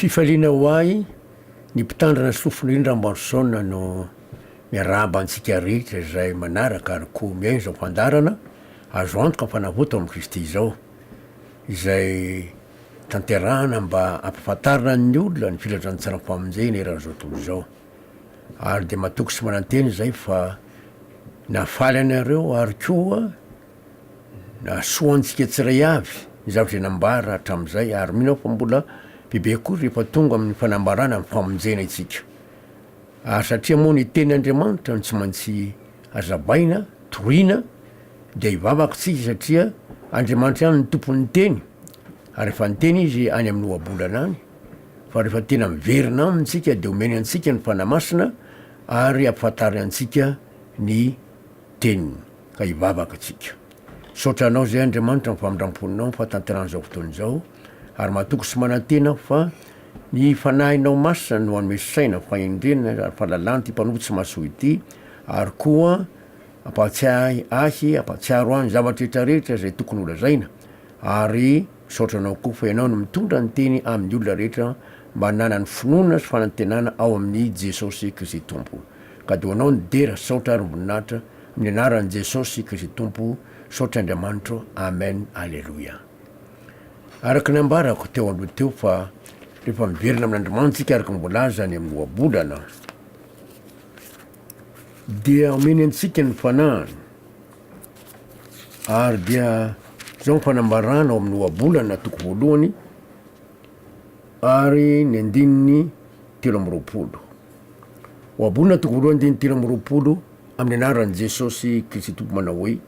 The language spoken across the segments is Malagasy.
Fifaliana ho ahy ny Mpitandrina Solofoniry Ramboarison no miarahaba antsika rehetra izay manaraka ary koa mihaino izao fandaharana azo antoka fa navoa tao amin'i Kristy izao, izay tanterahana mba hampahafantarina ny olona ny filazantsaran'ny famonjena eran'izao tontolo izao. Ary dia matoky sy manantena izay fa nahafaly anareo ary koa nahasoa antsika tsiray avy ny zavatra izay nambara hatramin'izay ary mino aho fa mbola bebe koa rehefa tonga amin'ny fanambarana ny famonjena isika. Ary satria moa ny tenin'Andriamanitra no tsy maintsy hazavaina, torina, dia hivavaka isika satria Andriamanitra ihany no tompon'ny teny ary efa niteny izy any amin'ny ohabolana any fa rehefa tena miverina aminy isika dia omeny antsika ny Fanahy Masina ary ampifantariny antsika ny teniny ka hivavaka isika. Misaotra Anao izay Andriamanitra amin'ny famindramponao ny fahatanterahan'izao fotoana izao ary matoky sy manantena aho fa ny Fanahinao Masina no hanome saina, fahendrena ary fahalalana ity mpanompo tsy mahasoa ity ary koa hampahatsiahy ahy, hampahatsiaro ahy ny zavatra rehetra rehetra izay tokony holazaina ary misaotra Anao koa fa Ianao no mitondra ny teny amin'ny olona rehetra mba hananany finoana sy fanantenana ao amin'i Jesosy Kristy Tompo. Ka dia ho Anao ny dera, saotra ary ny voninahitra amin'ny anaran'i Jesosy Kristy Tompo, saotra Andriamanitro, Amen, Aleloia. Araka ny ambarako teo aloha teo fa rehefa miverina amin'Andriamanitra isika araka ny voalaza any amin'ny ohabolana dia omeny antsika ny fanahiny ary dia izao ny fanambarana ao amin'ny ohabolana toko voalohany ary ny andininy 23. Ohabolana toko voalohany andininy 23 amin'ny anaran'i Jesosy Kristy Tompo manao hoe,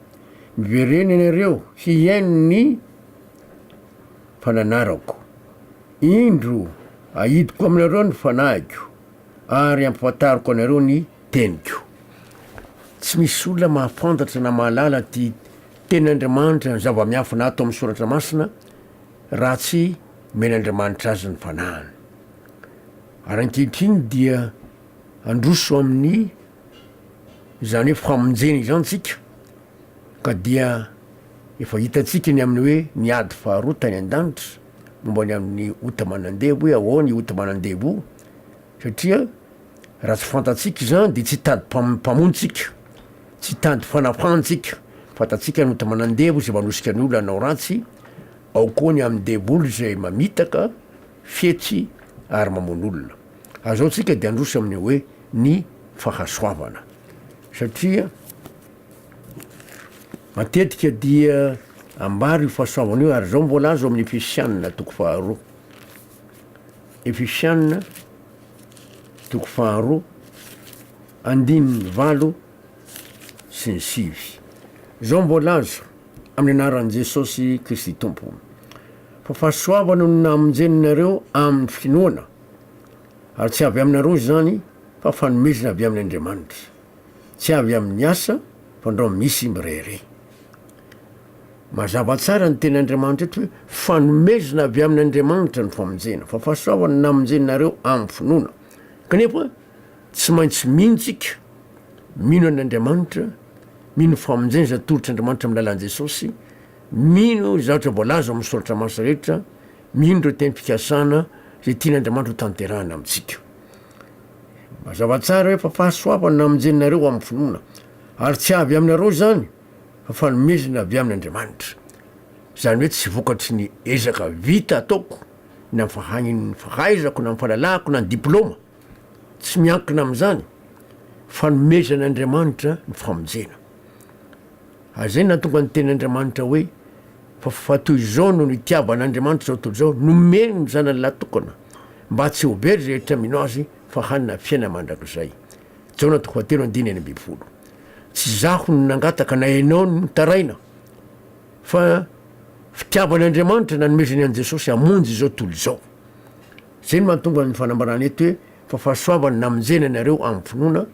Miverena ianareo hihaino ny fananarako. Indro ahidiko aminareo ny fanahiko ary ampifantariko anareo ny teniko. Tsy misy olona mahafantatra na mahalala ty tenin'Andriamanitra ny zava-miafina ato amin'ny soratra masina raha tsy omen'Andriamanitra azy ny fanahiny. Ary ankehitriny dia handroso amin'ny izany hoe famonjena izany tsika ka dia efa hitantsika ny amin'ny hoe ny ady faharoa tany an-danitra momba ny amin'ny ota manandevo hoe ahoana io ota manandevo io satria raha tsy fantatsika izany dia tsy hitady mpamonjy tsika, tsy hitady fanafahana tsika, fantatsika ny ota manandevo izay manosika ny olona hanao ratsy, ao koa ny amin'ny devoly izay mamitaka, fetsy ary mamono olona. Ary izao tsika dia handroso amin'ny hoe ny fahasoavana satria matetika dia ambara io fahasoavana io ary izao mbola azo amin'ny Efesianina toko faharoa. Efesianina toko faharoa andininy valo sy ny sivy. Izao mbola azo amin'ny anaran'i Jesosy Kristy Tompo. Fa fahasoavana no namonjenareo amin'ny finoana, ary tsy avy aminareo izany fa fanomezana avy amin' Andriamanitra, tsy avy amin'ny asa fandrao misy mirehareha. Mazava tsara ny teny Andriamanitra eto hoe fanomezana avy amin' Andriamanitra ny famonjena, fa fahasoavana no namonjenareo amin'ny finoana. Kanefa tsy maintsy mino tsika, mino an' Andriamanitra, mino famonjena izay atolotr'Andriamanitra amin'ny lalan'i Jesosy, Mino ny zavatra voalaza ao amin'ny soratra masina rehetra, mino ireo teny fikasana izay tian'Andriamanitra ho tanterahina amintsika. Mazava tsara hoe fa fahasoavana namonjenareo amin'ny finoana, ary tsy avy aminareo izany fa fanomezana avy amin'Andriamanitra. Izany hoe tsy vokatry ny ezaka vita ataoko na ny fahaizako na ny fahalalahako na ny diplaoma, tsy miankina amin'izany, fanomezan'Andriamanitra ny famonjena. Ary izay no nahatonga ny tenin'Andriamanitra hoe, Fa fa toy izao no nitiavan'Andriamanitra izao tontolo izao, nomeny ny Zanany lahy tokana, mba tsy ho very izay rehetra mino Azy, fa hanana fiainana mandrakizay. Jaona toko fahatelo andininy 16. Tsy izaho no nangataka na ianao no nitaraina, fa fitiavan'Andriamanitra nanomezany an'i Jesosy hamonjy izao tontolo izao. Izay no mahatonga ny fanambarana eto hoe, Fa fahasoavana namonjena anareo amin'ny finoana,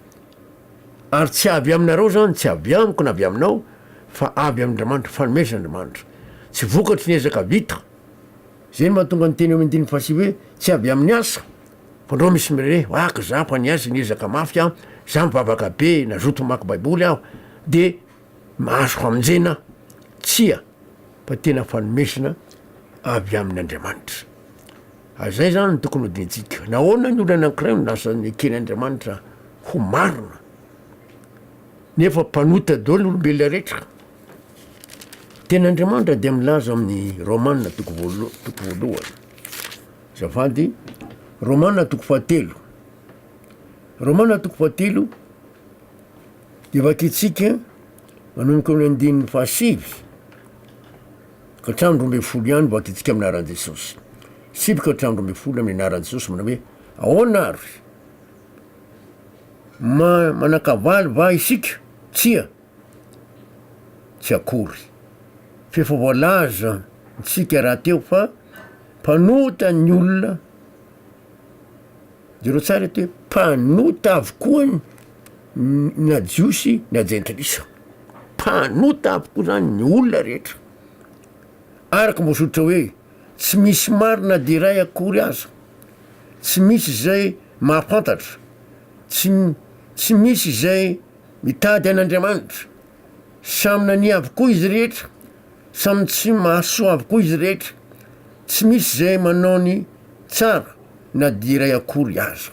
Ary tsy avy aminareo izany, tsy avy amiko na avy aminao, fa avy amin'Andriamanitra, fanomezan'Andriamanitra. Tsy vokatry ny ezaka vita. Izay no mahatonga ny teny eo amin'ny andininy fahasivy hoe, tsy avy amin'ny asa, fa ndreo misy mirehe, aka za fa niasa, niezaka mafy aho, za mivavaka be, nazoto mamaky baiboly aho, dia mahazo famonjena aho. Tsia, fa tena fanomezana avy amin'Andriamanitra. Ary zay zany no tokony hodinihintsika. Nahoana ny olona anankiray no lasa neken'Andriamanitra ho marina nefa mpanota daholo ny olombelona rehetra? Tenin'Andriamanitra dia milaza amin'ny Romana toko voalo- toko voalohany, azafady, Romana toko fahatelo, Romana toko fahatelo dia vakintsika manomboka amin'ny andininy fahasivy ka hatramin'ny 12 ihany vakintsika amin'ny anaran'i Jesosy. Sivy ka hatramin'ny 12 amin'ny anaran'i Jesosy manao hoe ahoana ary? Ma- manan-kavaly va isika? Tsia, tsy akory. F'efa voalaza ntsika rahateo fa mpanota ny olona, jereo tsara eto hoe mpanota avokoa ny na jiosy na jentilisa, mpanota avokoa zany ny olona rehetra, araka ny voasoratra hoe tsy misy marina de iray akory aza, tsy misy izay mahafantatra, tsy tsy misy izay mitady an'Andriamanitra, samy nania avokoa izy rehetra, samy tsy mahasoa avokoa izy rehetra, tsy misy izay manao ny tsara na dia iray akory aza.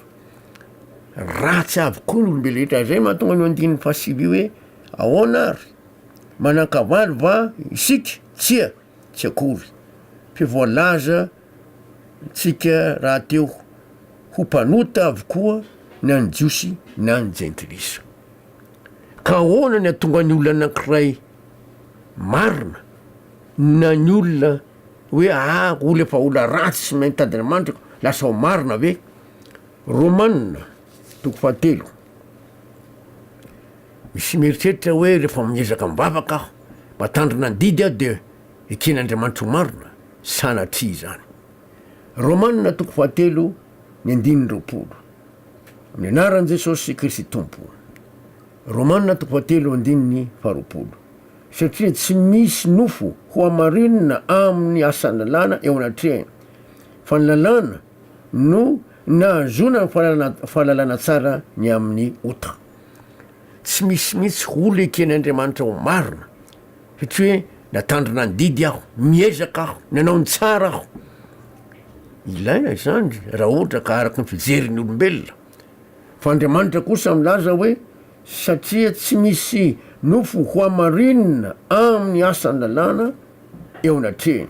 Ratsy avokoa ny olombelona rehetra, zay mahatonga an'io andininy fahasivy io hoe ahoana ary? Manan-kavaly va isika? Tsia, tsy akory, fa voalaza ntsika rahateo ho mpanota avokoa na ny Jiosy na ny Jentilisa. Ka ahoana ny hahatonga ny olona anankiray marina na ny olona hoe ah olona efa olona ratsy sy mahay mitady Andriamanitra lasa ho marina ve? Romana toko fahatelo. Misy mieritreritra hoe rehefa miezaka mivavaka aho, mahatandrina ny didy aho dia eken'Andriamanitra ho marina, sanatria izany. Romana toko fahatelo ny andininy 20. Amin'ny anaran'i Jesosy Kristy Tompo. Romana toko fahatelo andininy faharoapolo. Satria tsy misy nofo hohamarinina amin'ny asan'ny lalàna eo anatrehany, fa ny lalàna no nahazoana ny fahalalana fahalalana tsara ny amin'ny ota. Tsy misy mihitsy olona eken'Andriamanitra ho marina, satria hoe natandrina ny didy aho, miezaka aho, nanao ny tsara aho. Ilaina izany raha ohatra ka araka ny fijerin'ny olombelona. Fa Andriamanitra kosa milaza hoe satria tsy misy nofo hohamarinina amin'ny asan'ny lalàna eo anatrehany,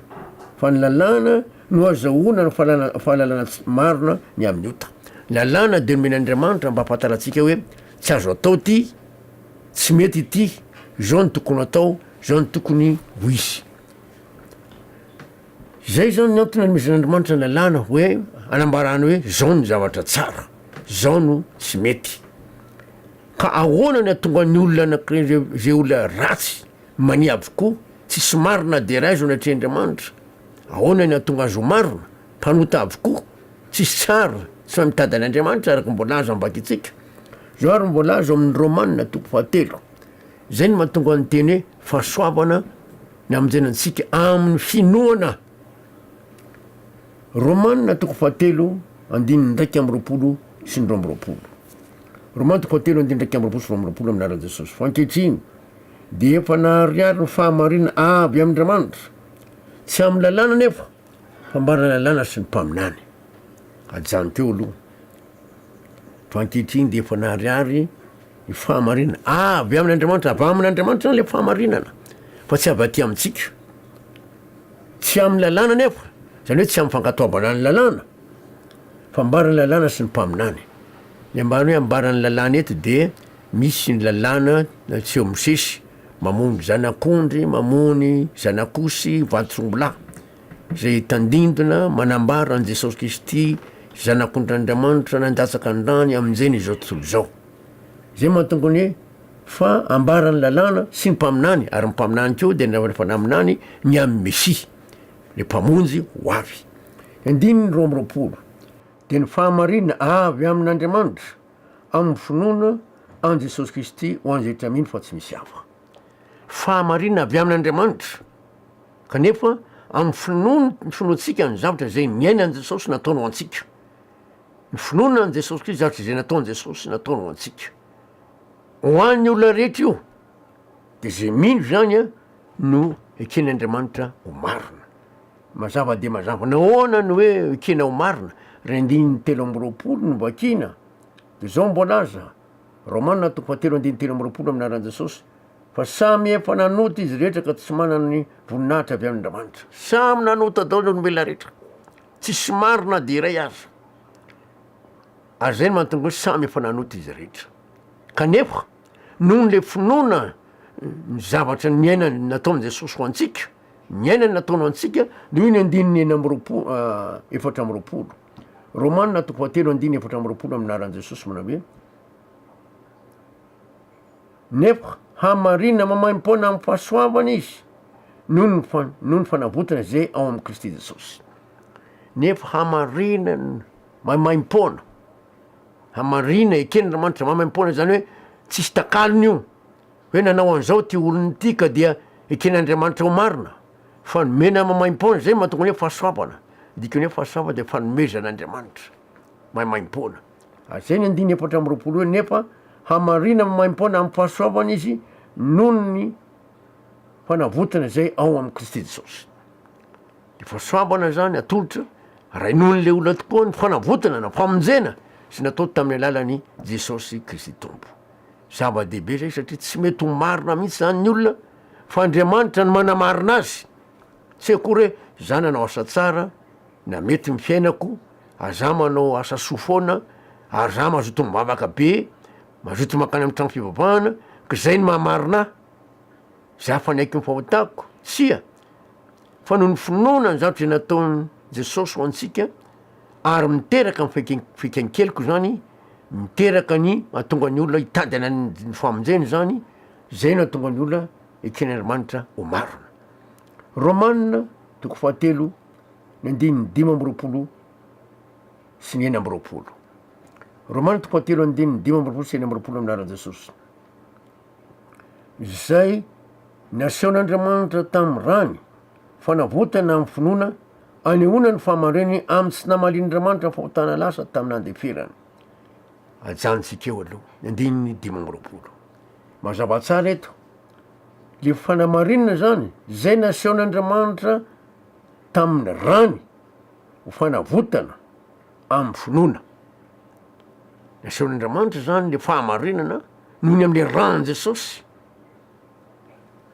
fa ny lalàna no azahoana ny fahalalana fahalalana marina ny amin'ny ota. Ny lalàna dia nomen'Andriamanitra mba hahafantarantsika hoe tsy azo atao ity, tsy mety ity, izao no tokony atao, izao no tokony ho izy. Zay zany ny antony anomezan'Andriamanitra ny lalàna hoe anambarany hoe zao ny zavatra tsara, zao no tsy mety. Ka ahoana ny ahatonga ny olona anakiray zay zay olona ratsy mania avokoa, tsisy marina de iray aza anatrehan'Andriamanitra, ahoana ny ahatonga azy ho marina? Mpanota avokoa, tsisy tsara, tsy mahay mitady an'Andriamanitra araka ny voalaza am-bakintsika. Zao ary ny voalaza ao amin'ny Romana toko fahatelo, zay no mahatonga ny teny hoe fahasoavana ny hamonjena antsika amin'ny finoana. Romana toko fahatelo andininy 21 sy ny 22. Romana toko fahatelo andininy 21 sy 22 amin'ny anaran'i Jesosy. Fa ankehitriny dia efa naharihary ny fahamarinana avy amin'Andriamanitra, tsy amin'ny lalàna anefa, fa mba ny lalàna sy ny mpaminany. Ajanony teo aloha. Fa ankehitriny dia efa naharihary ny fahamarinana avy amin' Andriamanitra, avy amin' Andriamanitra zany le fahamarinana fa tsy avy aty amintsika, tsy amin'ny lalàna anefa, zany hoe tsy amin'ny fankatoavana ny lalàna fa ambaran'ny lalàna sy ny mpaminany, ny ambany hoe ambaran'ny lalàna eto de misy ny lalàna nasehon'i Mosesy, mamono zanak'ondry, mamono zanak'osy, vantotr'ombilahy, zay tandindona manambara an'i Jesosy Kristy Zanak'ondrin'Andriamanitra nandatsaka ny rany hamonjena izao tontolo izao. Zay mahatonga ny hoe fa ambaran'ny lalàna sy ny mpaminany, ary ny mpaminany koa dia efa naminany ny amin'ny Mesia, le Mpamonjy ho avy. Andininy 22, dia ny fahamarinana avy amin'Andriamanitra amin'ny finoana an'i Jesosy Kristy ho an'izay rehetra mino fa tsy misy hafa. Fahamarinana avy amin'Andriamanitra. Kanefa amin'ny finoan- ny finoantsika ny zavatra izay niainan'i Jesosy nataony ho antsika. Ny finoana an'i Jesosy Kristy, zavatra izay nataon'i Jesosy nataony ho antsika. Ho an'ny olona rehetra io. De zay mino zany a no eken'Andriamanitra ho marina. Mazava dia mazava. Nahoana no hoe ekena ho marina? Ry andininy 23 no vakiana, de zao no voalaza, Romana toko fahatelo andininy 23 amin'ny anaran'i Jesosy, fa samy efa nanota izy rehetra ka tsy manana ny voninahitra avy amin'Andriamanitra. Samy nanota daholo ny olombelona rehetra. Tsisy marina na dia iray aza. Ary zay no mahatonga hoe samy efa nanota izy rehetra. Kanefa, noho le finoana ny zavatra niainany nataon'i Jesosy ho antsika, niainany nataony ho antsika, de hoy ny andininy 26, 24. Romana toko fahatelo andininy 24 amin'ny anaran'i Jesosy manao hoe, Nefa hamarina maimaimpoana amin'ny fahasoavana izy noho ny fa- noho ny fanavotana izay ao amin'i Kristy Jesosy. Nefa hamarina maimaimpoana, hamarina eken'Andriamanitra maimaimpoana zany hoe tsisy takalony io, hoe nanao an'izao ty olona ity ka dia eken'Andriamanitra ho marina, fa nomena maimaimpoana, zay mahatonga ny hoe fahasoavana, dikany hoe fahasoavana de fanomezan'Andriamanitra maimaimpoana. Ary zay ny andininy 24 hoe nefa hamarina maimaimpoana amin'ny fahasoavana izy noho ny fanavotana izay ao amin'i Kristy Jesosy. De fahasoavana zany atolotra raha inoan'le olona tokoa ny fanavotana na famonjena sy natao tamin'ny alalan'i Jesosy Kristy Tompo. Zava-dehibe zay satria tsy mety ho marina mihitsy zany ny olona fa Andriamanitra no manamarina azy. Tsy akory hoe za nanao asa tsara na mety ny fiainako ary za manao asa soa foana ary za mazoto mivavaka be, mazoto mankany amin'ny trano fivavahana ka zay no mahamarina ahy, za fa niaiky ny fahotako. Tsia! Fa noho ny finoana ny zavatra izay nataon'i Jesosy ho antsika ary miteraka ny faiken- faiken-keloka izany, miteraka ny mahatonga ny olona hitady an' ny famonjena izany, zay no hahatonga ny olona eken'Andriamanitra ho marina. Romana toko fahatelo ny andininy 25 sy ny 26. Romana toko fahatelo andininy 25 sy 26 amin'ny anaran'i Jesosy. Izay nasehon'Andriamanitra tamin'ny rany, fanavotana amin'ny finoana, anehoana ny fahamariany amin'ny tsy namalian'Andriamanitra ny fahotana lasa tamin'ny nandeferany. Ajanontsika eo aloha ny andininy 25. Mazava tsara eto, le fanamarinana zany, izay nasehon'Andriamanitra tamin'ny rany ho fanavotana amin'ny finoana. Nasehon'Andriamanitra zany le fahamarinana noho ny am'le ran'i Jesosy.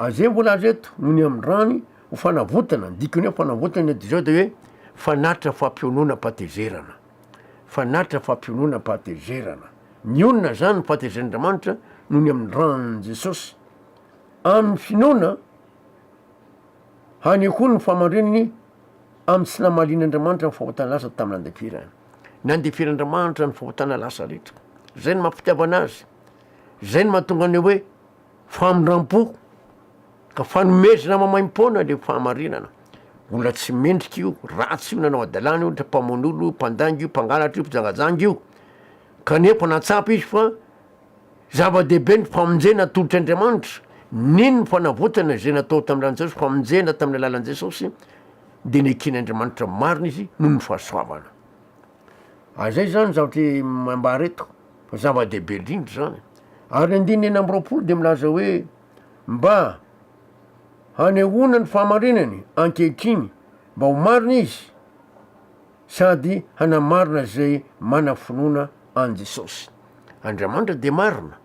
Ary zay mbola azo eto, noho ny amin'ny rany ho fanavotana, ny dikany hoe fanavotana de zao de hoe fanatitra fampiononam-pahatezerana, fanatitra fampiononam-pahatezerana. Mionona zany ny fahatezeran'Andriamanitra noho ny amin'ny ran'i Jesosy. Amin'ny finoana, hanehoany ny fahamarinany amin'ny tsy namalian'Andriamanitra ny fahotana lasa tamin'ny nandefirany. Nandeferan'Andriamanitra ny fahotana lasa rehetra. Zay no maha-fitiavana azy. Zay no mahatonga ny hoe famindram-po, ka fanomezana maimaim-poana le fahamarinana. Olona tsy mendrika io, ratsy io, nanao hadalana io, ohatra mpamono olo io, mpandainga io, mpangalatra io, mpijangajanga io. Kanefa nahatsapa izy fa zava-dehibe ny famonjena atolotr'Andriamanitra, nino ny fanavotana izay natao tamin'ny alalan'i Jesosy, famonjena tamin'ny alalan'i Jesosy, de neken'Andriamanitra marina izy noho ny fahasoavana. Ary zay zany zavatra ambara eto, fa zava-dehibe indrindra zany. Ary ny andininy 26 de milaza hoe mba hanehoana ny fahamarinany ankehitriny mba ho marina izy sady hanamarina izay mana finoana an'i Jesosy. Andriamanitra dia marina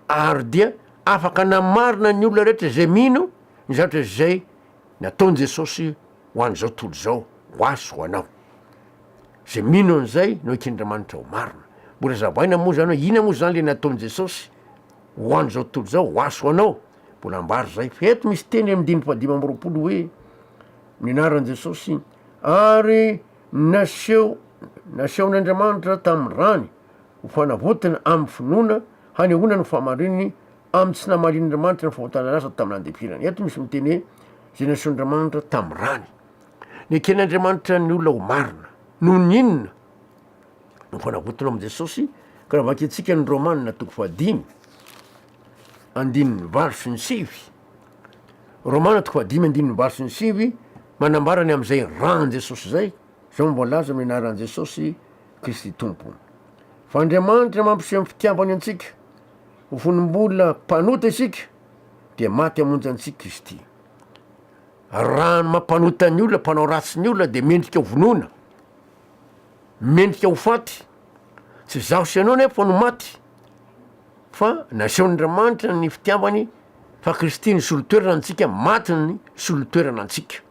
ary dia afaka hanamarina ny olona rehetra izay mino ny zavatra izay nataon'i Jesosy ho an'izao tontolo izao, ho ahy sy ho anao. Izay mino an'izay no eken'Andriamanitra ho marina. Mbola zavaina moa zany hoe inona moa zany le nataon'i Jesosy ho an'izao tontolo izao, ho ahy sy ho anao. Mbola ambara izay. Fa eto misy teny amin'ny andininy fahadimy amby roapolo hoe ny anaran'i Jesosy ary naseho nasehon'Andriamanitra tamin'ny rany ho fanavotana amin'ny finoana hanehoana ny fahamarinany amin'ny tsy namalian'Andriamanitra ny fahotana lasa tamin'ny nandefirany. Eto misy miteny hoe izay nasehon'Andriamanitra tamin'ny rany. Neken'Andriamanitra ny olona ho marina. Noho ny inona? No fanavotana amin'i Jesosy, ka raha vakintsika ny Romana toko fahadimy, andininy valo sy ny sivy, Romana toko fahadimy andininy valo sy ny sivy, manambara ny amin'izay ran'i Jesosy izay, izao no voalaza amin'ny anaran'i Jesosy Kristy Tompo. Fa Andriamanitra mampiseho ny fitiavany antsika, ho fony mbola mpanota isika, dia maty hamonjy antsika Kristy. Raha ny mampanota ny olona, mpanao ratsy ny olona dia mendrika ho vonoina, mendrika ho faty. Tsy izaho sy ianao nefa no maty fa nasehon'Andriamanitra ny fitiavany fa Kristy nisolo toerana antsika, maty ny solo toerana antsika.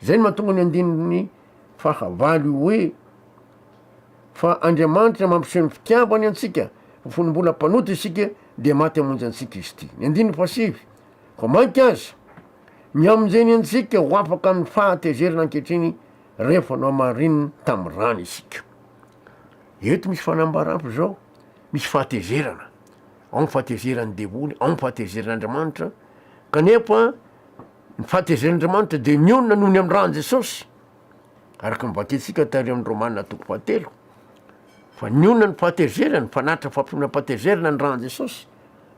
Zay no mahatonga ny andininy fahavalo io hoe fa Andriamanitra mampiseho ny fitiavany antsika fa fony mbola mpanota isika dia maty hamonjy antsika Izy ity. Ny andininy fahasivy, koa mainka aza ny hamonjeny antsika ho afaka amin'ny fahatezerana ankehitriny rehefa nohamarininy tamin'ny rany isika. Eto misy fanambarana fa zao misy fahatezerana, ao ny fahatezeran'ny devoly, ao ny fahatezeran'Andriamanitra, kanefa ny fahatezeran'Andriamanitra dia mionona noho ny amin'ny ran'i Jesosy, araka ny vakintsika tary amin'ny Romana toko fahatelo, fa nionona ny fahatezerany, fanatitra fampiononam-pahatezerana ny ran'i Jesosy,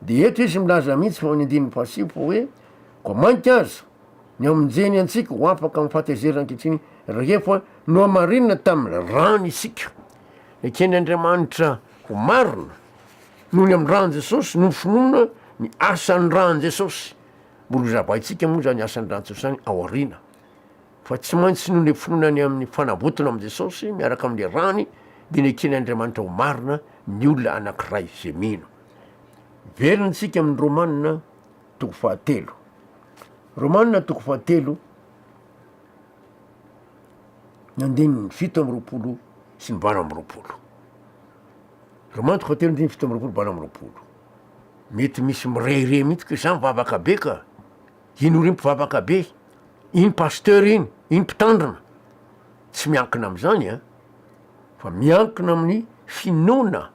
de eto izy milaza mihitsy fa ny andininy fahasivy fa hoe koa mainka aza ny hamonjeny antsika ho afaka amin'ny fahatezerana ankehitriny rehefa nohamarinina tamin'ny rany isika. Nekeny Andriamanitra ho marina noho ny amin'ny ran'i Jesosy, noho ny finoana ny asan'ny ran'i Jesosy. Mbola hozavaintsika moa izany asan'ny ran'i Jesosy izany ao aoriana. Fa tsy maintsy noho ny finoana ny amin'ny fanavotana amin'i Jesosy miaraka amin'ny rany dia nekeny Andriamanitra ho marina ny olona anankiray izay mino. Velona isika amin'ny Romana toko fahatelo. Romana toko fahatelo ny andininy 27 sy ny 28. Romana toko fahatelo andininy 27 28. Mety misy mirehirehy mihitsy ka za mivavaka be ka. Iny ry mpivavaka be, iny pasteur iny, iny mpitandrina. Tsy miankina am'zany an, fa miankina amin'ny finoana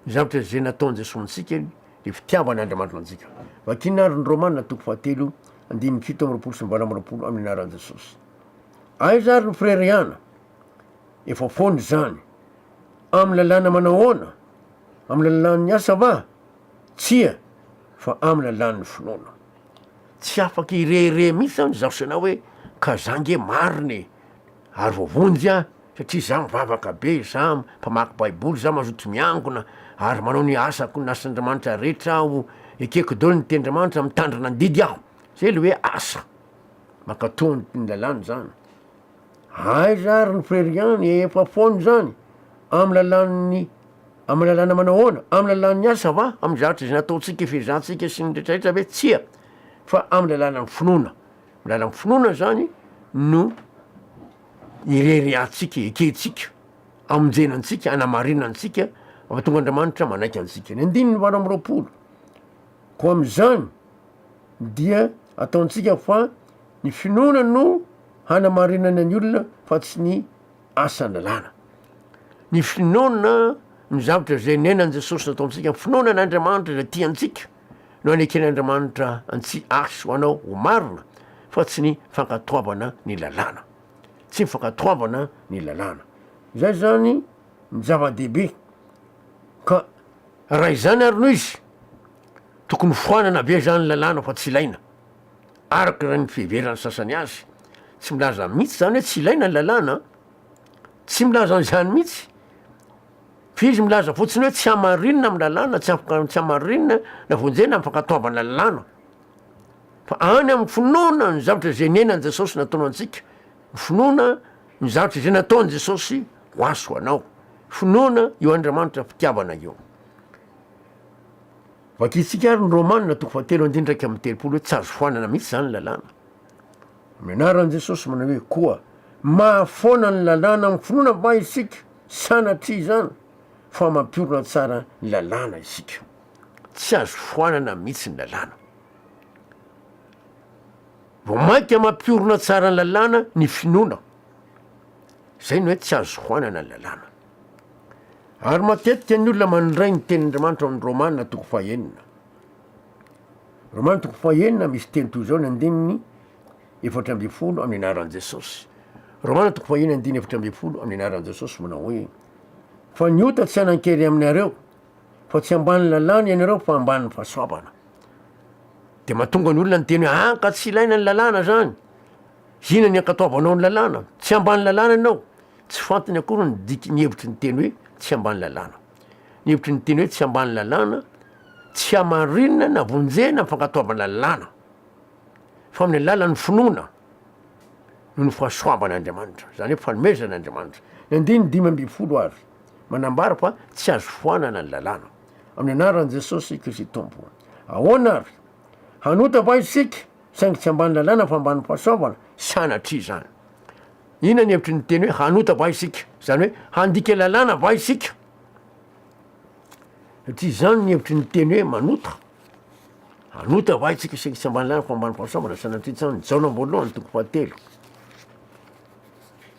ny zavatra izay nataon'i Jesoa antsika, ny fitiavan'Andriamanitra antsika. Vakina ary ny Romana toko fahatelo andininy 27 sy ny 28 amin'ny anaran'i Jesosy. Aiza ary ny firerehana? Efa foana izany. Amin'ny lalàna manao ahoana? Amin'ny lalàn'ny asa va? Tsia, fa amin'ny lalàn'ny finoana. Tsy afaka hirehirehy mihitsy zany izaho sy ianao hoe ka za nge marina e, ary voavonjy aho satria za mivavaka be, za mpamaky baiboly, za mazoto miangona ary manao ny asako ny asan'Andriamanitra rehetra aho, ekeko daholo ny tenin'Andriamanitra, mitandrina ny didy aho. Zay le hoe asa, mankatò ny lalàna zany. Aiza ary ny freriany efa foana izany amin'ny lalàn'ny amin'ny lalàna manao ahoana? Amin'ny lalàn'ny asa va? Amin'ny zavatra izay nataontsika fehezantsika sy ny rehetrarehetra ve? Tsia, fa amin'ny lalànan'ny finoana. Amin'ny lalàn'ny finoana zany no ireharehantsika, ekentsika, amonjena antsika, anamarina antsika, mahatonga Andriamanitra manaiky antsika. Ny andininy 28, koa amin'izany dia ataontsika fa ny finoana no hanamarinana ny olona fa tsy ny asan-dalàna. Ny finoana ny zavatra izay niainan'i Jesosy nataontsika, ny finoana an'Andriamanitra izay tia antsika no aneken'Andriamanitra antsy ahy sy ho anao ho marina fa tsy ny fankatoavana ny lalàna. Tsy ny fankatoavana ny lalàna. Izay zany ny zava-dehibe. Ka raha izany ary no izy, tokony foanana ve zany ny lalàna fa tsy ilaina? Araka ny fiheveran'ny sasany azy. Tsy milaza mihitsy zany hoe tsy ilaina ny lalàna an! Tsy milaza an'izany mihitsy. Fa izy milaza fotsiny hoe tsy hamarinina amin'ny lalàna, tsy afaka tsy hamarinina na vonjena amin'ny fankatoavana lalàna. Fa any amin'ny finoana ny zavatra izay niainan'i Jesosy nataony antsika, ny finoana ny zavatra izay nataon'i Jesosy ho ahy sy ho anao. Finoana io Andriamanitra fitiavana io. Vakintsika ary ny Romana toko fahatelo andininy 31 hoe tsy azo foanana mihitsy izany ny lalàna. Amin'ny anaran'i Jesosy manao hoe koa mahafoana ny lalàna amin'ny finoana va isika? Sanatria izany fa mampiorina tsara ny lalàna isika. Tsy azo foanana mihitsy ny lalàna. Vao mainka mampiorina tsara ny lalàna ny finoana. Izay no hoe tsy azo foanana ny lalàna. Ary matetika ny olona mandray ny tenin'Andriamanitra ao amin'ny Romana toko fahenina. Romana toko fahenina misy teny toy izao ny andininy 14 amin'ny anaran'i Jesosy. Romana toko fahenina andininy 14 amin'ny anaran'i Jesosy manao hoe fa ny ota tsy hanan-kery aminareo fa tsy ambany lalàna ianareo fa ambany fahasoavana. De mahatonga ny olona niteny hoe ah ka tsy ilaina ny lalàna zany. Inona ny ankatoavanao ny lalàna? Tsy ambany lalàna ianao. Tsy fantany akory ny diky ny hevitry ny teny hoe tsy ambany lalàna. Ny hevitry ny teny hoe tsy ambany lalàna, tsy hamarinina na vonjena amin'ny fankatoavana lalàna, fa amin'ny alalan'ny finoana. Noho ny fahasoavan'Andriamanitra, izany hoe fanomezan'Andriamanitra. Ny andininy 15 ary manambara fa tsy azo foanana ny lalàna. Amin'ny anaran'i Jesosy Kristy Tompo. Ahoana ary? Hanota va isika, saingy tsy ambany lalàna fa ambany fahasoavana? Sanatria izany. Inona ny hevitry ny teny hoe hanota va isika? Izany hoe handika lalàna va isika? Satria izany ny hevitry ny teny hoe manota. Hanota va isika saingy tsy ambany lalàna fa ambany fahasoavana? Sanatria izany. Jaona voalohany toko fahatelo.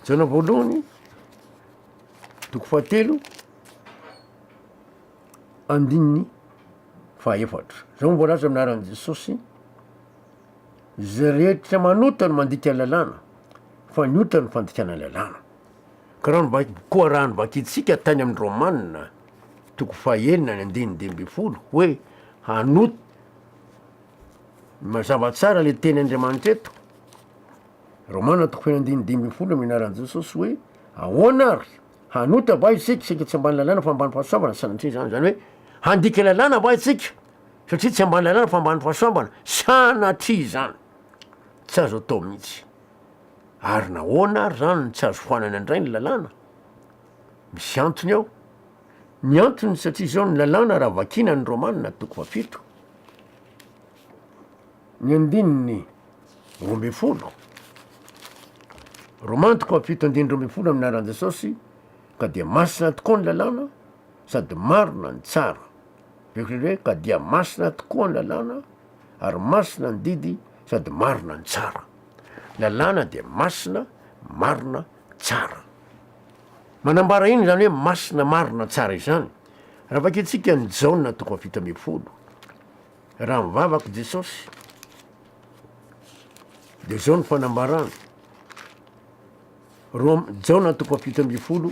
Jaona voalohany toko fahatelo andininy fahaefatra. Zao no voalaza amin'ny anaran'i Jesosy, Izay rehetra manota no mandika lalàna, fa ny ota no fandikana lalàna. Ka raha novaky, koa raha novakintsika tany amin'ny Romana, toko fahenina ny andininy 15, hoe hanota, mazava tsara le teny Andriamanitra eto, Romana toko fahenina andininy 15 amin'ny anaran'i Jesosy hoe, ahoana ary? Hanota va isika, saingy tsy ambany lalàna fa ambany fahasoavana, sanatria izany, izany hoe handika lalàna va isika, satria tsy ambany lalàna fa ambany fahasoavana, sanatria izany, tsy azo atao mihitsy. Ary nahoana ary izany no tsy azo foanana indray ny lalàna? Misy antony ao. Ny antony satria izao ny lalàna raha vakiana ny Romana toko fahafito, Ny andininy 12. Romana toko fahafito andininy 12 amin'ny anaran'i Jesosy, ka dia masina tokoa ny lalàna sady marina ny tsara. Averiko indray hoe ka dia masina tokoa ny lalàna ary masina ny didy sady marina ny tsara. Lalàna dia masina, marina, tsara. Manambara inona izany hoe masina, marina, tsara izany? Raha vakintsika ny Jaona toko fahafito ambin'ny folo, Raha mivavaka Jesosy de zao ny fanambarana, Rom- Jaona toko fahafito ambin'ny folo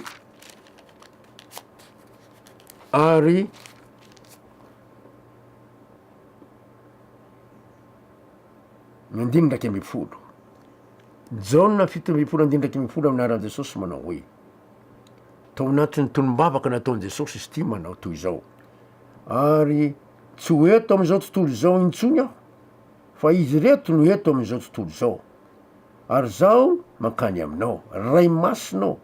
ary ny andininy 11, Jaona 17 andininy 11 amin'ny anaran'i Jesosy manao hoe, tao anatin'ny tonom-bavaka nataon'i Jesosy izy ity manao toy izao, Ary tsy ho eto amin'izao tontolo izao intsony aho, fa izy ireto no eto amin'izao tontolo izao. Ary izaho mankany aminao, Ray Masina ô,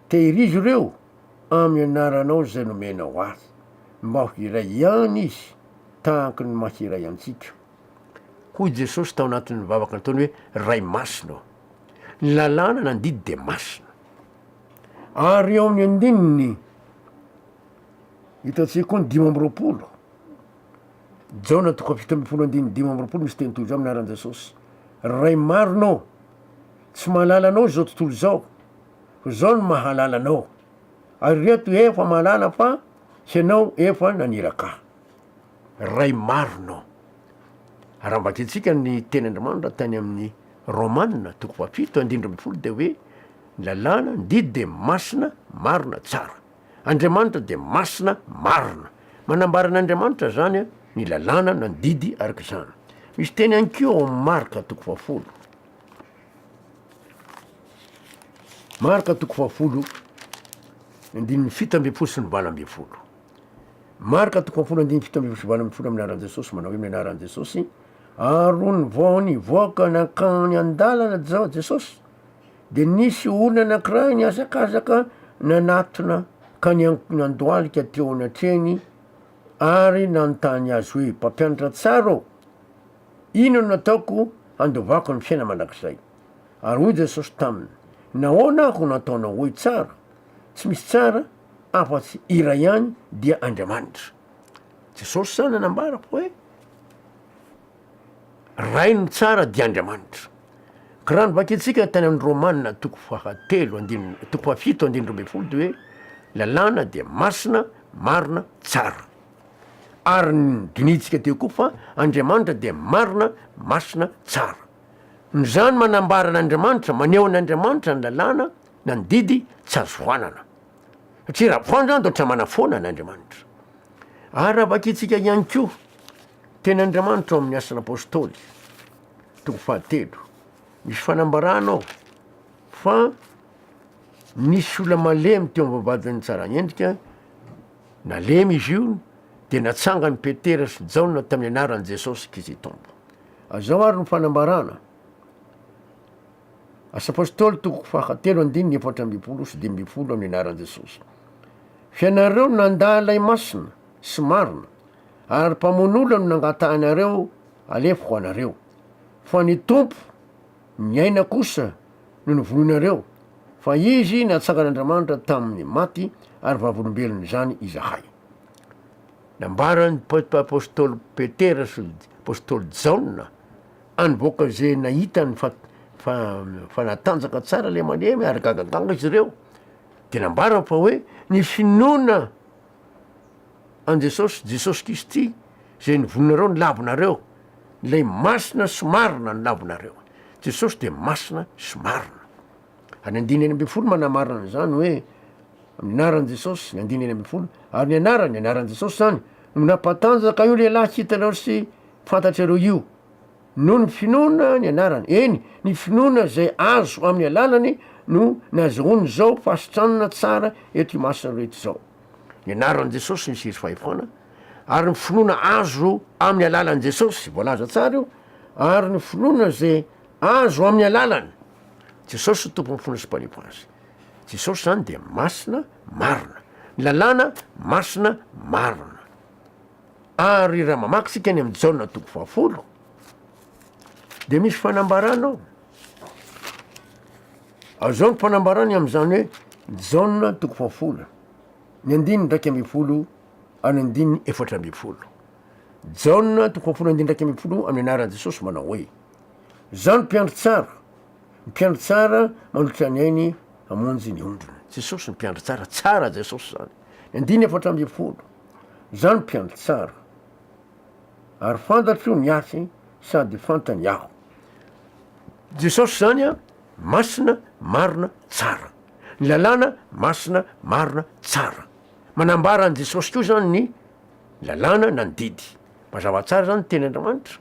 tehirizo ireo amin'ny anaranao izay nomenao ahy, mba ho iray ihany izy, tahaka ny maha iray antsika. Hoy Jesosy tao anatin'ny vavaka nataony hoe, Ray Masina ô. Ny lalàna na ny didy dia masina. Ary eo amin'ny andininy Hitantsika koa ny 25. Jaona toko 17 andininy 25 misy teny toy izao amin'ny anaran'i Jesosy. Ray marina ô, tsy mahalala anao izao tontolo izao, fa izao no mahalala anao. Ary ireto efa mahalala fa Ianao efa naniraka ahy. Ray marina ô. Raha vakintsika ny teny Andriamanitra tany amin'ny Romana toko fahafito andininy 12 dia hoe ny lalàna, ny didy dia masina, marina, tsara. Andriamanitra dia masina, marina. Manambara an'Andriamanitra izany ny lalàna na ny didy araka izany. Misy teny ihany koa ao amin'ny Marka toko fahafolo. Marka toko fahafolo, andininy 17 sy ny 18. Marka toko fahafolo andininy 17 sy 18 amin'ny anaran'i Jesosy manao hoe amin'ny anaran'i Jesosy, ary nony vao nivoaka nankany an-dalana Jesosy Dia nisy olona anankiray nihazakazaka nanatona ka nandohalika teo anatrehany ary nanontany azy hoe, Mpampianatra tsara ô, inona no ataoko handovako ny fiainana mandrakizay? Ary hoy Jesosy taminy, Nahoana aho no ataonao hoe tsara? Tsy misy tsara afa-tsy iray ihany, dia Andriamanitra. Jesosy izany nanambara fa hoe. Ray no tsara dia Andriamanitra. Ka raha novakintsika tany amin'ny Romana toko fahatelo andininy toko fahafito andininy 12 dia hoe lalàna dia masina, marina, tsara. Ary nodinihintsika teo koa fa Andriamanitra dia marina, masina, tsara. Noho izany manambara an'Andriamanitra, maneho an'Andriamanitra ny lalàna na ny didy tsy azo foanana. Satria raha foanana izany dia ohatran'ny manafoana an'Andriamanitra. Ary raha vakintsika ihany koa Teny Andriamanitra ao amin'ny Asan'ny Apôstôly, toko fahatelo. Misy fanambarana ao fa nisy olona malemy teo amin'ny vavahadin'ny Tsaraendrika, nalemy izy io, dia natsangan'i Petera sy Jaona tamin'ny anaran'i Jesosy Kristy Tompo. Izao ary ny fanambarana. Asa Apostoly toko fahatelo andininy 14 sy 15 amin'ny anaran'i Jesosy. F'ianareo nandà ilay masina sy marina, ary mpamono olona no nangatahanareo alefa ho anareo. Fa ny Tompo ny aina kosa no novonoinareo, fa Izy natsangan'Andriamanitra tamin'ny maty ary vavolombelon'izany izahay. Nambaran'ny Apostoly Petera sy Apostoly Jaona any boka izay nahita ny fa fa natanjaka tsara ilay malemy ary gagagaga izy ireo, de nambarany fa hoe ny finoana an'i Jesosy, Jesosy Kristy zay novoninareo ny lavinareo, lay masina sy marina ny lavinareo. Jesosy de masina sy marina. Ary ny andininy 16 manamarina an'izany hoe amin'ny anaran'i Jesosy, ny andininy 16, ary ny anarany, ny anaran'i Jesosy zany, no nampatanjaka io lehilahy hitanareo sy fantatrareo io. Noho ny finoana ny anarany, eny, ny finoana izay azo amin'ny alalany no nazahoany izao fahasitranana tsara eto imasonareo eto izao. Ny anaran'i Jesosy misy hery fahefana, ary ny finoana azo amin'ny alalan'i Jesosy, voalaza tsara io, ary ny finoana izay azo amin'ny alalany. Jesosy no tompon'ny finoana sy mpanefa azy. Jesosy izany dia masina marina. Ny lalàna masina marina. Ary raha mamaky isika any amin'ny Jaona toko fahafolo, de misy fanambarana ao. Azao ny fanambarany amin'izany hoe Jaona toko fahafolo, ny andininy 11 ary ny andininy 14. Jaona toko fahafolo andininy 11 amin'ny anaran'i Jesosy manao hoe, Izaho no mpiandry tsara, ny mpiandry tsara manolotra ny ainy hamonjy ny ondriny. Jesosy no mpiandry tsara, tsara Jesosy zany. Ny andininy 14. Izaho no mpiandry tsara, ary fantatro ny ahy sady fantany aho. Jesosy zany a, masina, marina, tsara. Ny lalàna, masina, marina, tsara. Manambara an'i Jesosy koa zany ny lalàna na ny didy. Mazava tsara zany ny tenin'Andriamanitra.